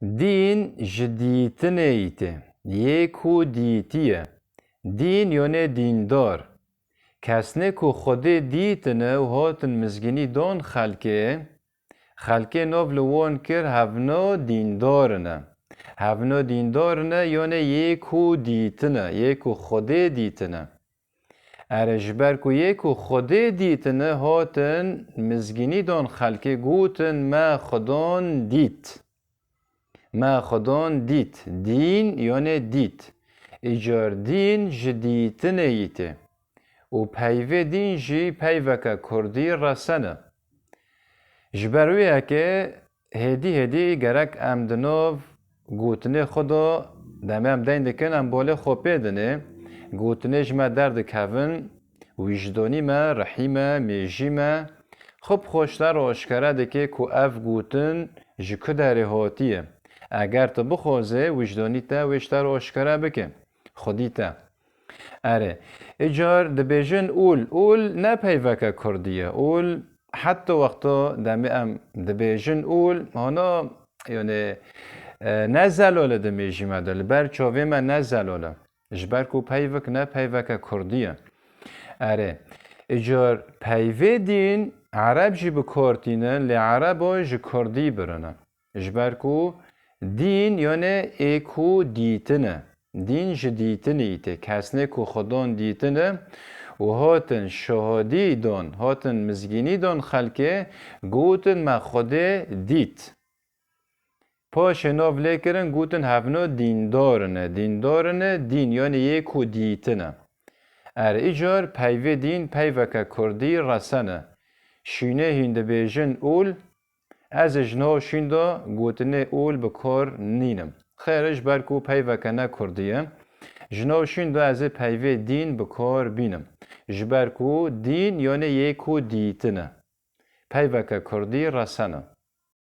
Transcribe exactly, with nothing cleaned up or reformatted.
Dîn ji dîtinê yî tê. Yê ku dîtiye. Dîn yonê dîndar. Kesnê ku Xwedê dîtine û hatin mizgînî don xelkê, xelkê nov li won kir hevno dîndarine. Hevno dîndarine yonê yê ku dîtine, yê ku Xwedê dîtine. Erê, ji ber ku yê ku Xwedê dîtine hatin mizgînî don xelkê, gotin me Xwedon dît. Me Xwedon dît. Dîn yonê dît. Îcar dîn ji dîtinê yî tê. Û peyvê dîn jî peyveke kurdî resene. Ji ber wê yekê hêdî hêdî gerek em di nav gotinê xwe de demê em deyn dikin, em bolê xwe pê dinê. Gotinê ji me derdikevin, wijdonî me, rihî me, mêjî me xwe bi xwe ji te re aşkere dike ku ev gotin ji ku derê hatiye. Eger tu bixwazê wijdonî te wê ji te re aşkere bike. Xwedî te. Erê, îcar dibêjin ûl. Ûl ne peyveke kurdî ye. Ûl heta wexto demê em dibêjin ûl, hana, yanî, e, ne zelal e di mêjî me de, li ber çavê me ne zelal e. Ji ber ku peyvik ne peyveke kurdî ye. Erê, îcar peyvê dîn ereb jî bi kar tînin, lê erebo ji kurdî birine. Ji ber ku dîn yonê ê ku dîtine. Dîn ji dîtinî tê. Kesnê ku Xwedon dîtine û hatin şahadî don, hatin mizgînî don xelkê, gotin me Xwedê dît. Paşê nav lê kirin, gotin hevno dîndarine. Dîndarine, dîn yonê yê ku dîtine. Er îcar peyvê dîn peyveke kurdî resene. Şînê hîn dibêjin ûl, ez ê ji nav şîn de gotinê ûl bi kar nînim. Xêr e, ji ber ku peyveke ne kurdî ye. Ji nav şîn de ez ê peyvê dîn bi kar bînim. Ji ber ku dîn yonê yê ku dîtine. Peyveke kurdî resene.